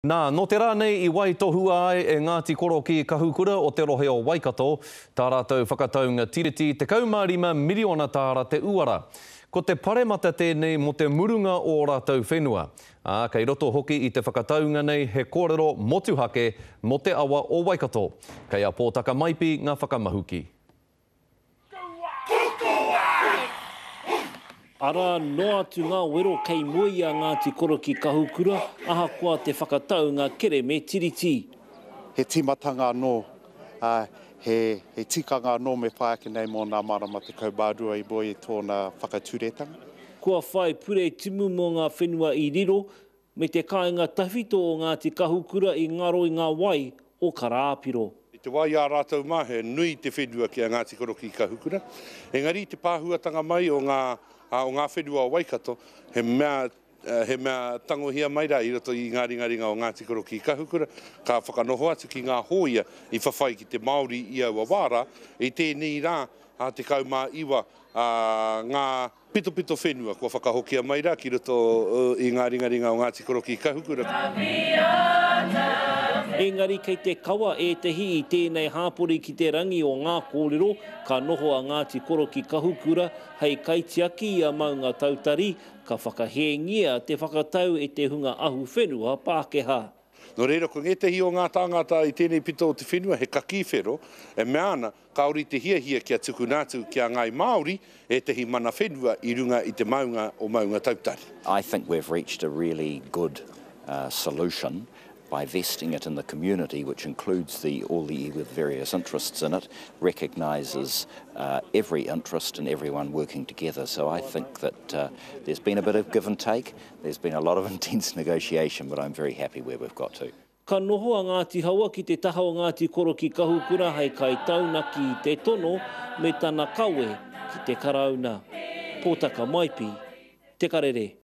Nā, nō te rā nei i waitohua ai e Ngāti Korokī Kahukura o te rohe o Waikato tā rātou whakataunga tiriti 15 miriona tāra te uara. Ko te paremata tēnei mō te murunga o ō rātou whenua. Ā, kei roto hoki i te whakataunga nei he kōrero motuhake mō te awa o Waikato. Kei a Pōtaka Maipi ngā whakamahuki. Arā noa atu ngā wero kei mua i a Ngāti Koroki Kahukura ahakoa te whakataunga kereme tiriti. He tīmatanga anō, ā, he, he tikanga anō me whai ake nei mō nā marama 12 i mua i tōna whakaturetanga. Kua whai puretimu mō ngā whenua i riro, me te kāinga tawhito o Ngāti Kahukura i ngaro i ngā wai o Karāpiro. I te wā i a rātou mā, he nui te whenua ki a Ngāti Korokī Kahukura, engari i te pāhuatanga mai o ngā, o ngā whenua o Waikato, he mea, he mea tangohia mai rā i roto i ngā ringaringa o Ngāti Korokī Kahukura, ka whakanoho atu ki ngā hōia i whawhai ki te Māori i aua wā rā, i tēnei rā, 19 ngā. Pitopito whenua kua whakahokia mai rā ki roto i ngā ringaringa o Ngāti Korokī Kahukura. Engari kei te kawa ētehi i tēnei hāpori ki te rangi o ngā kōrero, ka noho a Ngāti Korokī Kahukura hei kaitiaki i a Maungatautari, ka whakahēngia te whakatau e te hunga ahuwhenua Pākehā. Nō reira, ko ngētehi o ngā tāngata i tēnei pito o te whenua he kakī whero, e mea ana, kāore i te hiahia kia tukuna atu ki a Ngāi Māori ētehi mana whenua i runga i te maunga o Maungatautari. I think we've reached a really good solution by vesting it in the community which includes the all the with various interests in it, recognises every interest and everyone working together. So I think that there's been a bit of give and take, there's been a lot of intense negotiation but I'm very happy where we've got to. Ka noho a Ngāti Haua ki te taha o Ngāti Koroki Kahukura hei kaitaunaki i te tono me tana kawe ki te Karauna. Pōtaka Maipi, Te Karere.